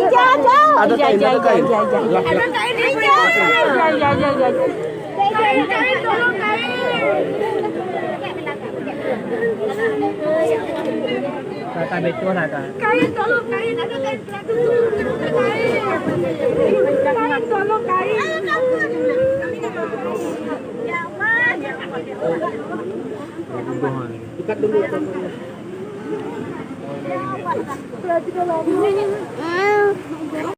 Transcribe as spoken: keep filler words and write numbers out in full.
Ija, Ija. Ada kain, ada kain. Ija, Ija, Ija. Ada kain, Ija. Ija, Ija, Ija, Ija. Kain, kain, tolong kain. Kata betul ada. Kain, tolong kain, ada kain. Kain, tolong kain. Ikat dulu.